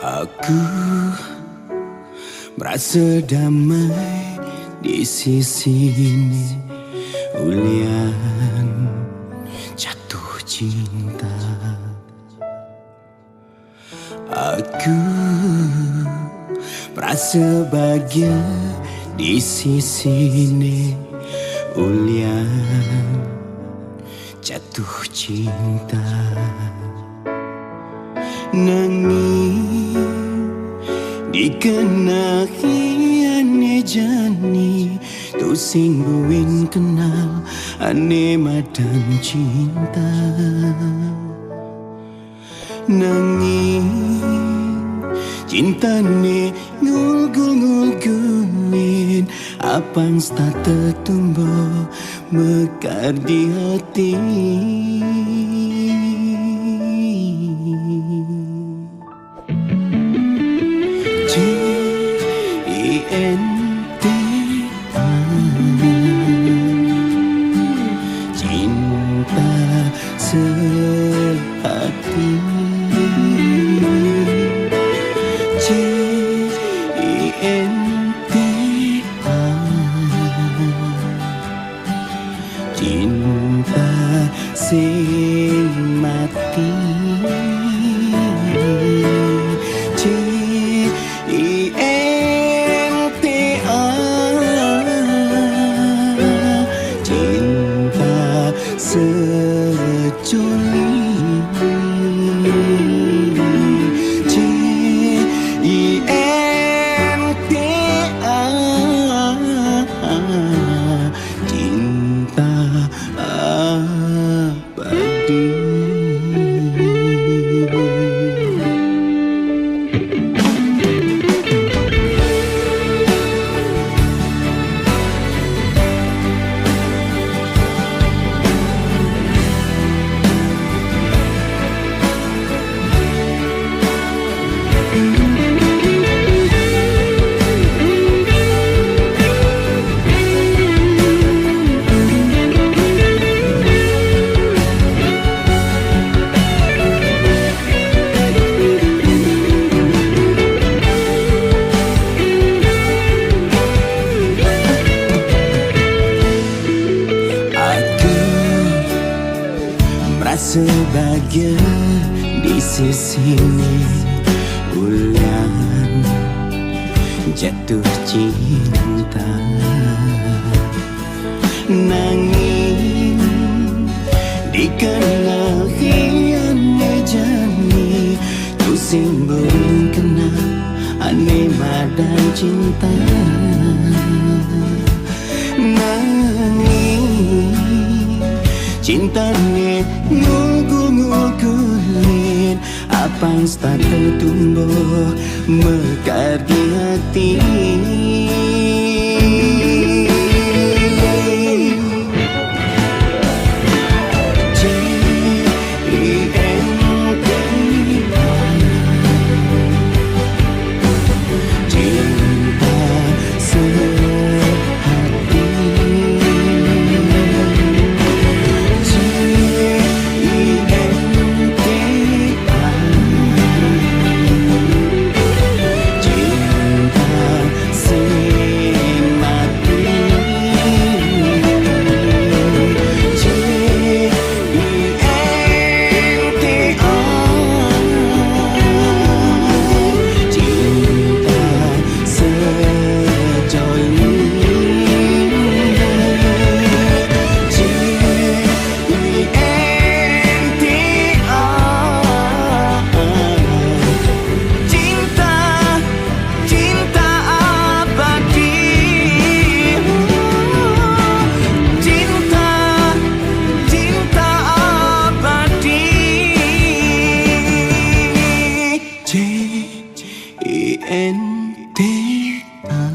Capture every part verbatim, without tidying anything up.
Aku merasa damai di sisiné ulian jatuh cinta. Aku merasa bahagia di sisiné ulian jatuh cinta. Nanging dikena ané jani, tusing buin kenal ané madan cinta. Nanging cintané ngulgul-ngulgulin, apang setata tumbuh mekar di hati. C I N T A, cinta sehati. C I N T A, cinta sing mati. C I N T A, cinta sejoli. C I N T A, cinta abadi. Aku merasa bahagia di sisiné ulian jatuh cinta. Nanging dikena ané jani, tusing buin kenal ané madan cinta. Nanging cintané ngulgul-ngulgulin, apang setata tumbuh mekar di hati. C I N T A, cinta sehati. C I N T A, cinta sing mati. C I N T A, cinta sejoli. C I N T A, cinta, cinta abadi. Cinta, cinta abadi. C I N T A.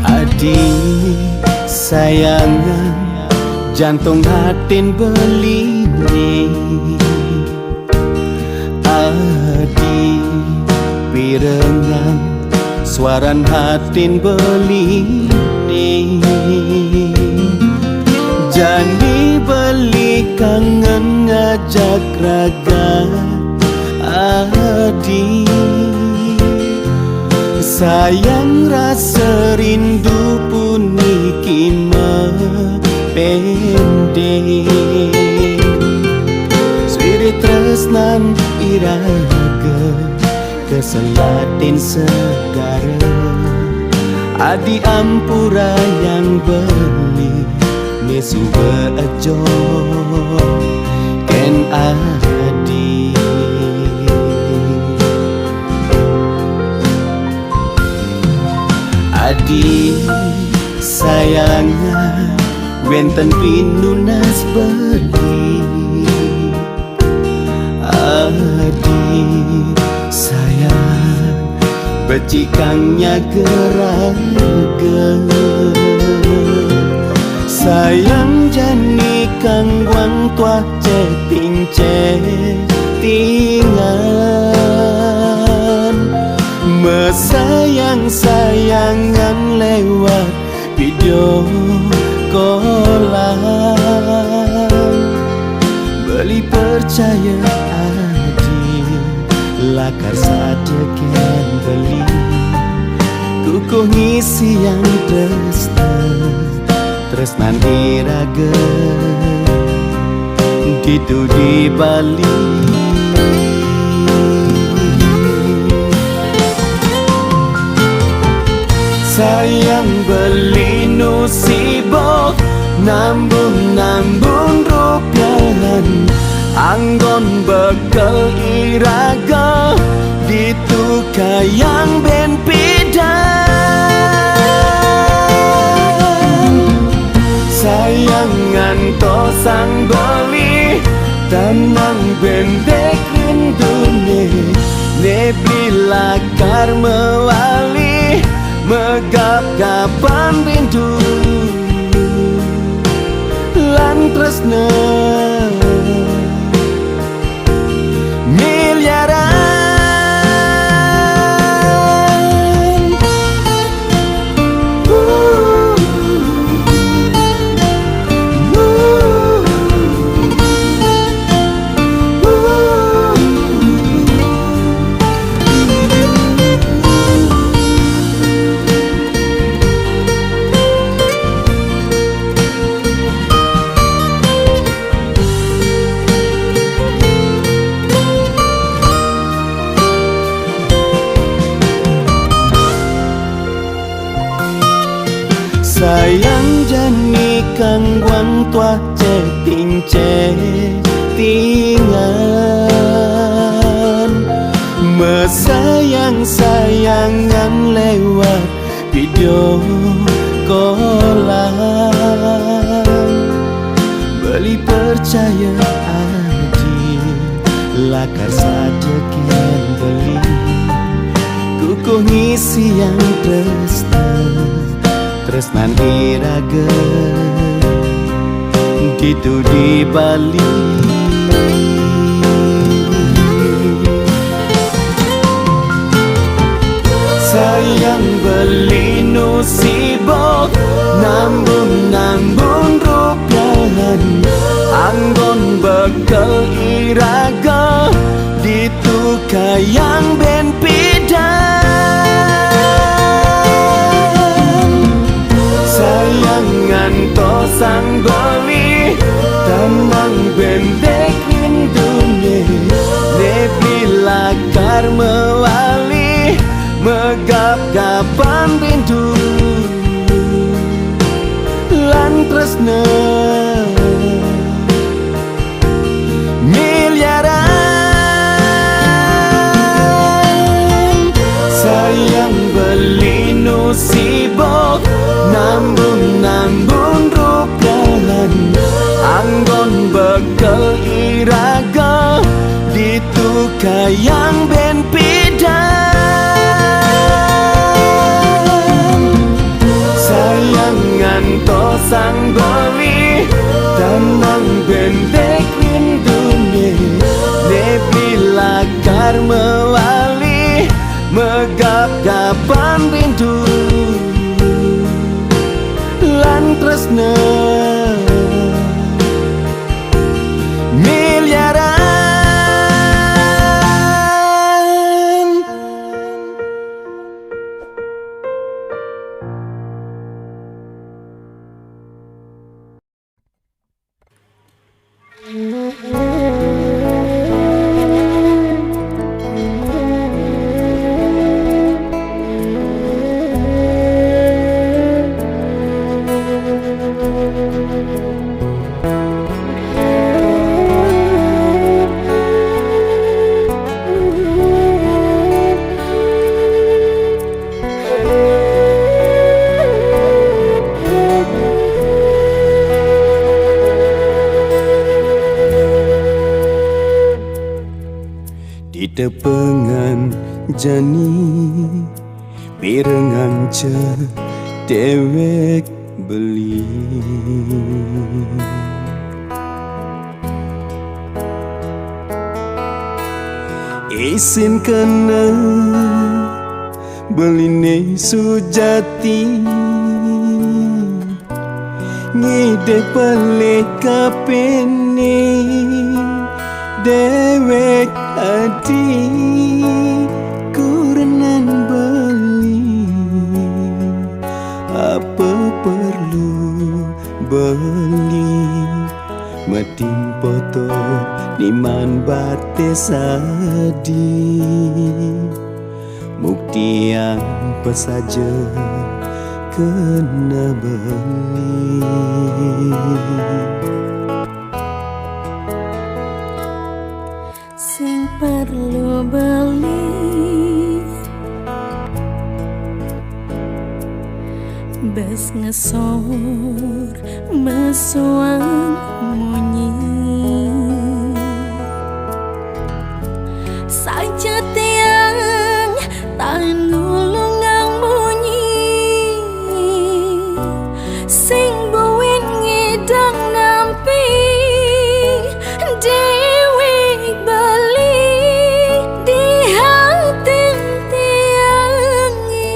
Adi sayangan, Jantung hatin beliné, adi pirengang suaran hatin beliné. Jani beli kangen ngajak raga, adi. Sayang rasa rindu puniki mapending. Swirit tresnan iraga kesel hatin segara. Adi ampura yang beli, né suba ejo kén adi. Adi sayang, wénten pinunas beli. Adi sayang, becikang nyaga raga. Sayang jani kangguang tuah chatting-chattingan, mesayang-sayangan lewat video callan. Beli percaya adi, lakar saja kén beli. Kukuh ngisiang tresna, tresnan iraga ditu di Bali. Sayang beli nu sibuk nambung-nambung rupiahan, anggon bekel iraga ditu kayang bén pidan. Sayang ngantos sang beli, tenang bendek rinduné, né beli lakar mawali, megap-gapan rindu lan tresna miliaran. Sayang jani kangguang tuah chatting-chattingan, mesayang-sayangan lewat video callan. Beli percaya adi, lakar saja kén beli. Kukuh ngisiang tresna, tresnan iraga ditu di Bali. Sayang beli nu sibuk nambung-nambung rupiahan, anggon bekel iraga ditu kayang bén pidan. Sayang ngantos sang beli, tenang bendek rinduné, né beli lakar mawali, megap-gapan rindu lan tresna miliaran. Sayang beli nu sibuk nambung-nambung rupiahan, anggon bekel iraga ditu kayang bén pidan. Sayang ngantos sang beli, Tanang bendek rindune, ne beli lakar mewali, megap-gapan rindu lan tresna miliaran. Ditepengan jani pirengan ce dewek beli. Isin kena beline sujati. Ngidih pelih kapene dewek adi kurenan beli. Apa perlu beli? Meding poto niman bate sadi. Muktiang pesaja kena beli. Sing perlu beli, bes ngesor mesuang munyi. Saja tiang tan nulungang munyi, sing buin ngidang nampi dewek beli di hatin tiange.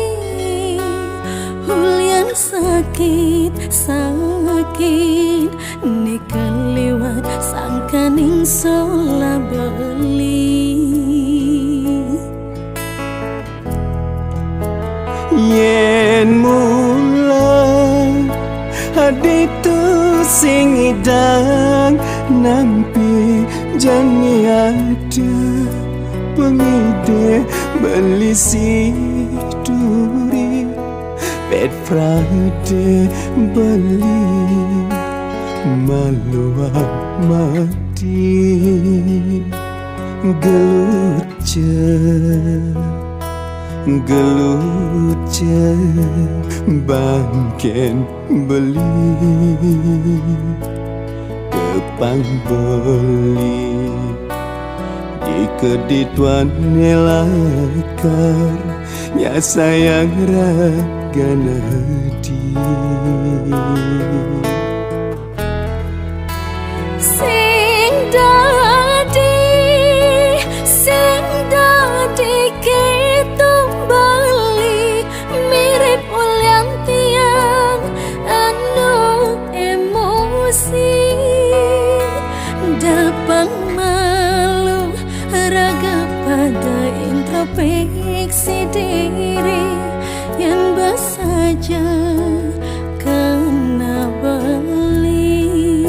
Ulian sakit, sakit, ne kaliwat sangkaning sola beli. Yen mula aditu sing idang nampi jani ada pengide beli siduri. Pet prade beli maluang mati. Geluce, geluce bangken beli. Kepang beli di kedituan nelakar. Nya sayang ragan adi. Sing dadi, sing dadi keto beli, mirip ulian tiang anu emosi. Dapang malu raga pada introspeksi diri, yen besaja kena beli.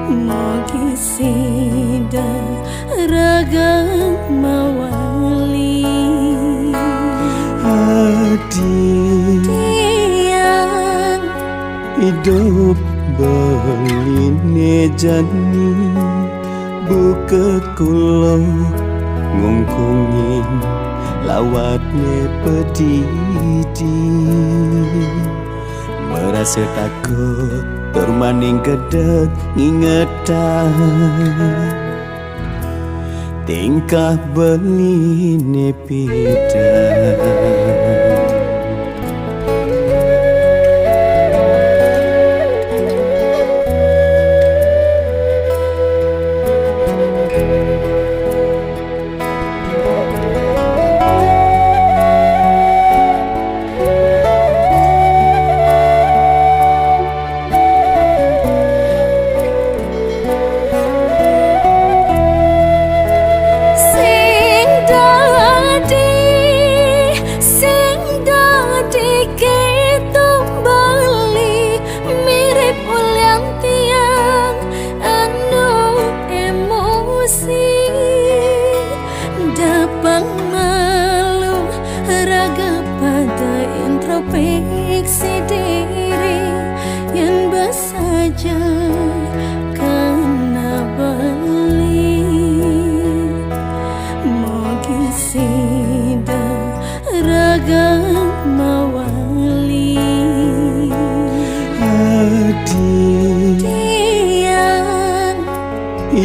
Mugi sida raga mawali. Adi. Tiang. Idup beline jani buka kulo ngungkungin lawatne pedidi. Merasa takut tur maning gedeg ngingetang tingkah beline pidang.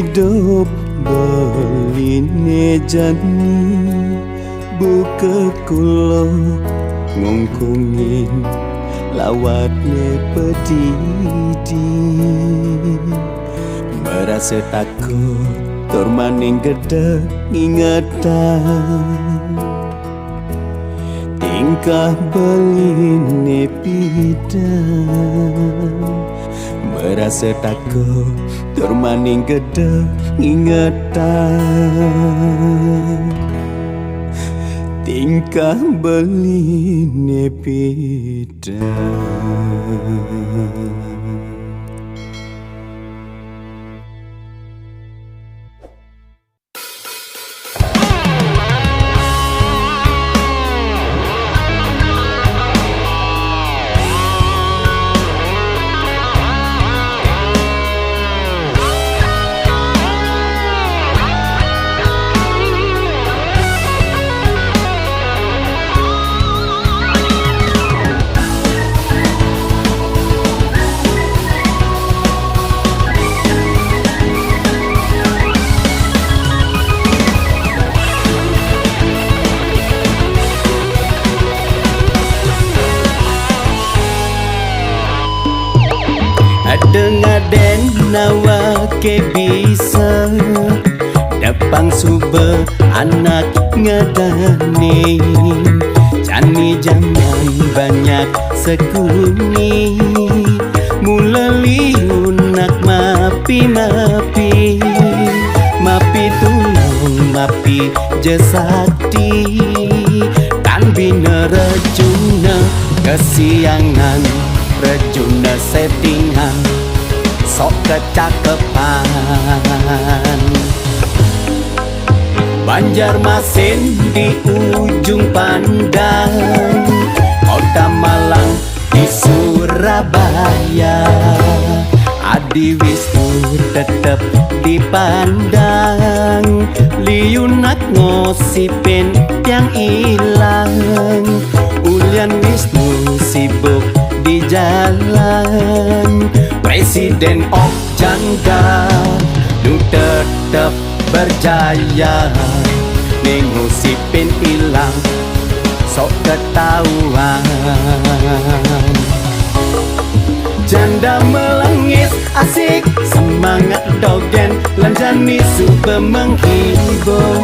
Idup beline jani buka kulo ngungkungin lawatne pedidi. Merasa takut tur maning gedeg ngingetan tingkah beline pidan. Merasa takut tur maning gedeg ngingetan tingkah beline pidan. Ada ngaden nawa ke bisa depang suba anak ngadani. Jani jaman banyak sekuni, mula liunak mapi-mapi, mapi tulung, mapi jesati, tan bina rejuna kesiangan, rejuna settingan, sok kecakepan. Banjarmasin di ujung pandang, Kota Malang di Surabaya. Adi Wisnu tetep dipandang, liunak ngosipin tiang ilang. Ulian Wisnu sibuk di jalan, Presiden Ojanda nu tetep berjaya, ning ngusipin ilang sok ketahuan. Janda melengis asik, semangat dogen, lan jani suba menghibur.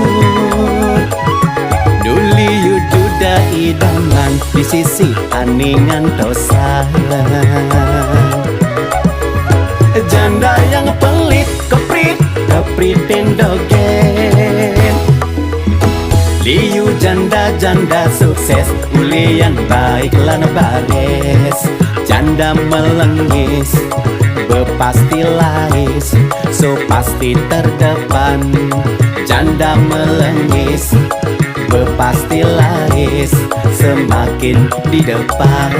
Nu liu duda idaman di sisi aningan tosa. Janda yang pelit, keprit, kepritin dogen. Liu janda-janda sukses, ulian baik lan bares. Janda melengis, bepasti lais, so pasti terdepan. Janda melengis, bepasti lais, semakin di depan.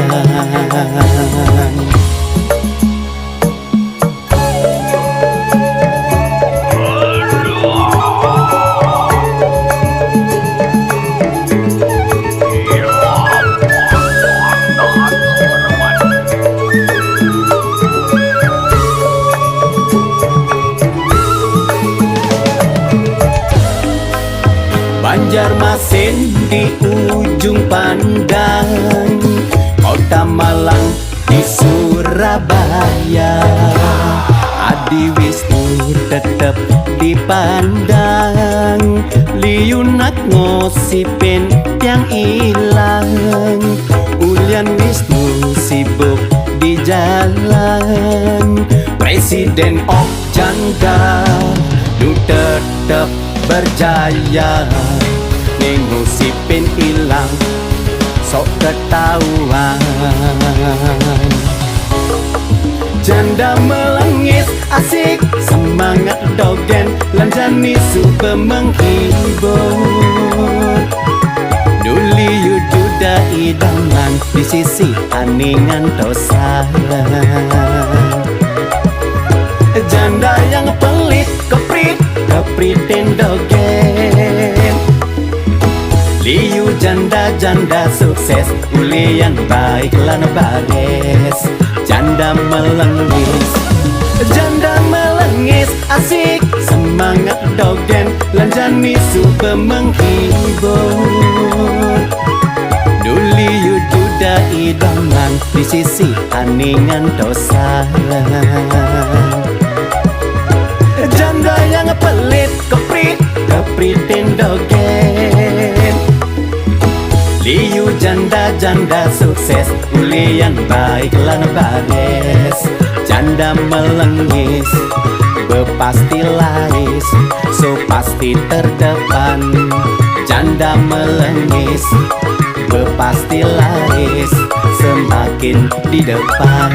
Banjarmasin di ujung pandang, Kota Malang di Surabaya. Adi Wisnu tetep dipandang, liunak ngosipin tiang ilang. Ulian Wisnu sibuk di jalan, Presiden Ojanda nu tetep berjaya, ning ngusipin ilang sok ketahuan. Janda melengis asik, semangat dogen, lan jani suba menghibur. Nu liu duda idaman di sisi aningan tosa. Janda yang pelit, keprit, kepritin dogen. Liu janda-janda sukses, ulian baik lan bares. Janda melengis, janda melengis, asik, Dogén lan Jan Misu be menghibur. Duli yu duda idaman di sisi aningan dosa. Janda yang pelit keprit, kepritin dogén. Liu janda-janda sukses, ulian baik lan bares. Janda melengis, bepasti lais, so pasti terdepan. Janda melengis, bepasti lais, semakin di depan.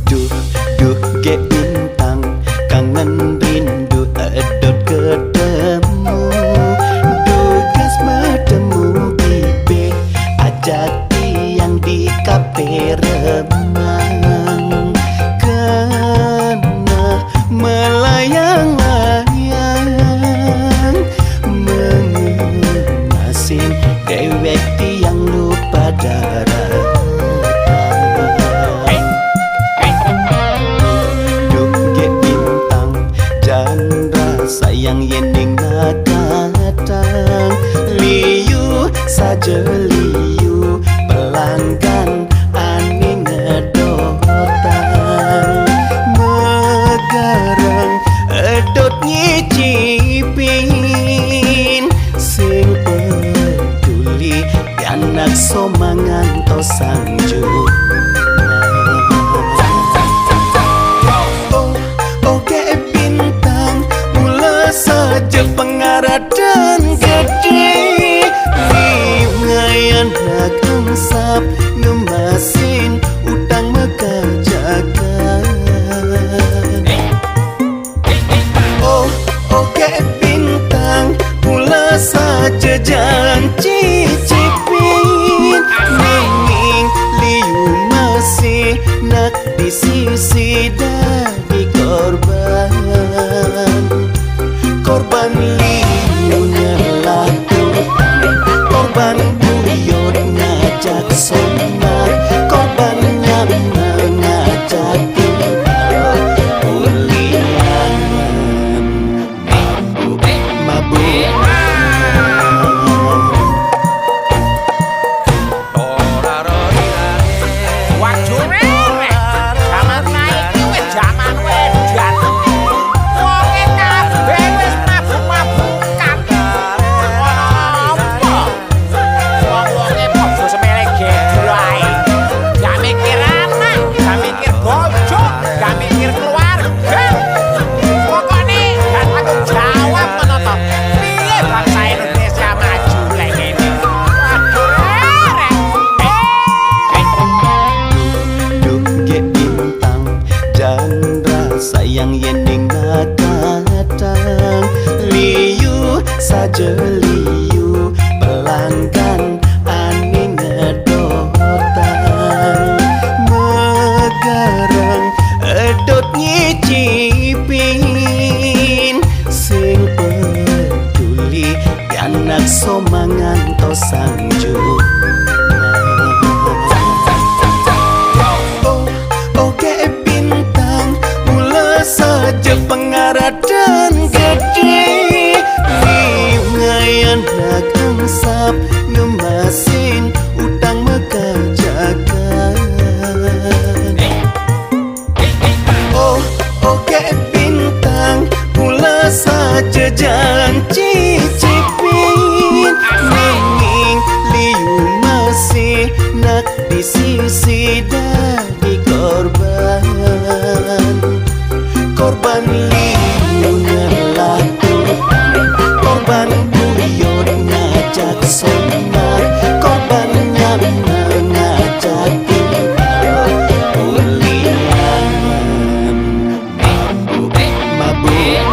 Duh, duh, gek bintang, kangen rindu edot ketemu. Dugas bertemu bibik, ajak tiang di kafe Remang. Kena melayang-layang, mengemasing dewek tiang lupa darah. Duh, gek bintang, janda sayang yening nak datang. Liu saja liu, pelanggan aning ngedotang. Megarang edot nyicipin, sing peduli anak somangan tosang ju. Oh, oke bintang, mula saja pengaradan gede. Liu ngayan nak engsap, ngemasin utang mekajakan. Oh, oke bintang, pula saja janji cipin. Ninging liu masih nak di sisi dadi korban. Korban liu ngelak utang, korban buyut ngajak sombah, korban nyamang ngajak timbal ulian. Mabuk, mabuk. Waduh, rek, rek. Zaman saiki wis zaman wedan. Wonge kabeh wis mabuk-mabukan. Apa? Wong-wonge padha semele gedhe ae. Gak mikir anak, gak mikir bojo, gak mikir keluarga. Pokokne gak tanggung jawab ngono to. Piye bangsa Indonesia maju lek ngene? Waduh, rek. Duh, gek bintang, janda sayang yening nak datang. Liu saja liu, pelanggan aning ngedotang. Megarang edot nyicipin, sing peduli anak somangan tosang ju. Oh, oke bintang, mula saja pengaradan gede. Liu ngayan nak engsap, ngemasin utang mekajakan. Oh, oke bintang, pula saja janji cipin. Nanging liu masih nak di sisi dadi korban. Korban liu ngelak utang, korban buyut ngajak sombah, korban nyamang ngajak timbal ulian. Mabuk, mabuk.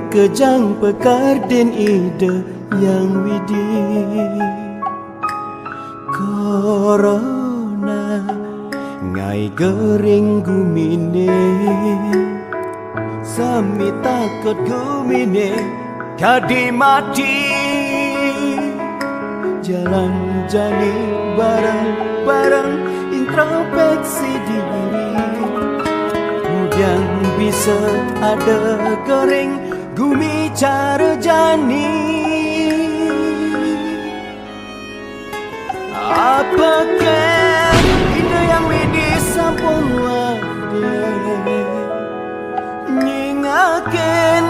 Kejang pekardin Ida Hyang Widhi. Corona ngai gering gumine, sami takut gumine kadi mati. Jalan jani bareng-bareng introspeksi diri, ngudiang bisa ada gering gumi cara jani. Apake Ida Hyang Widhi sampun wade nyingakin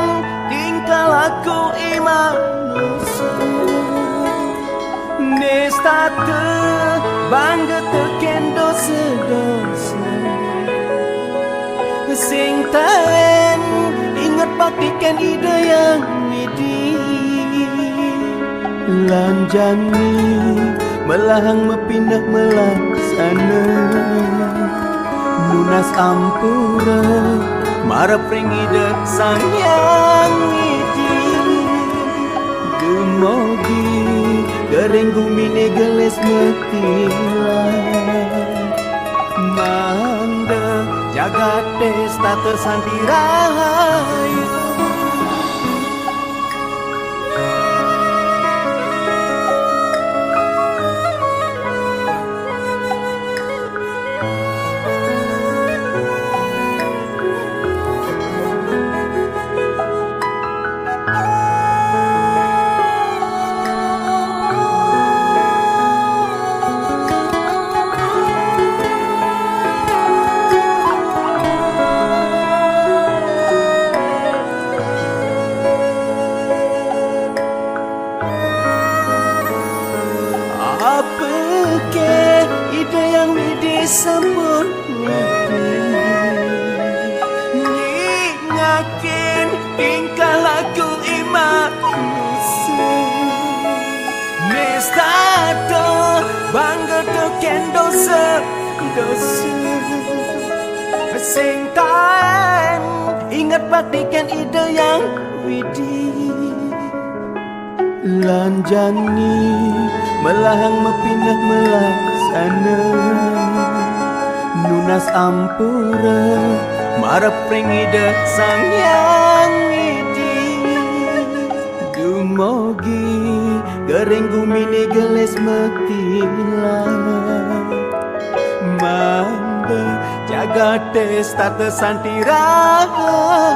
tingkah laku i manusa? Nestata bangga teken dosa-dosa. Sing taen inget baktiken Ida Hyang Widhi. Lan jani melahang mapineh melaksana, nunas ampura marep ring Ida Sang Hyang Widhi. Dumogi gering gumine gelis matilah, mangda jagate setata santi rahayu. Apake Ida Hyang Widhi sampun ngingakin tingkah laku i manusa? Nestata bangga teken dosa-dosa. Sing taen inget baktiken Ida Hyang Widhi. Lan jani melahang mapineh melaksana, nunas ampura marep ring Ida Sang Hyang Widhi. Dumogi gering gumine gelis matilah, mangda jagate setata santi rahayu.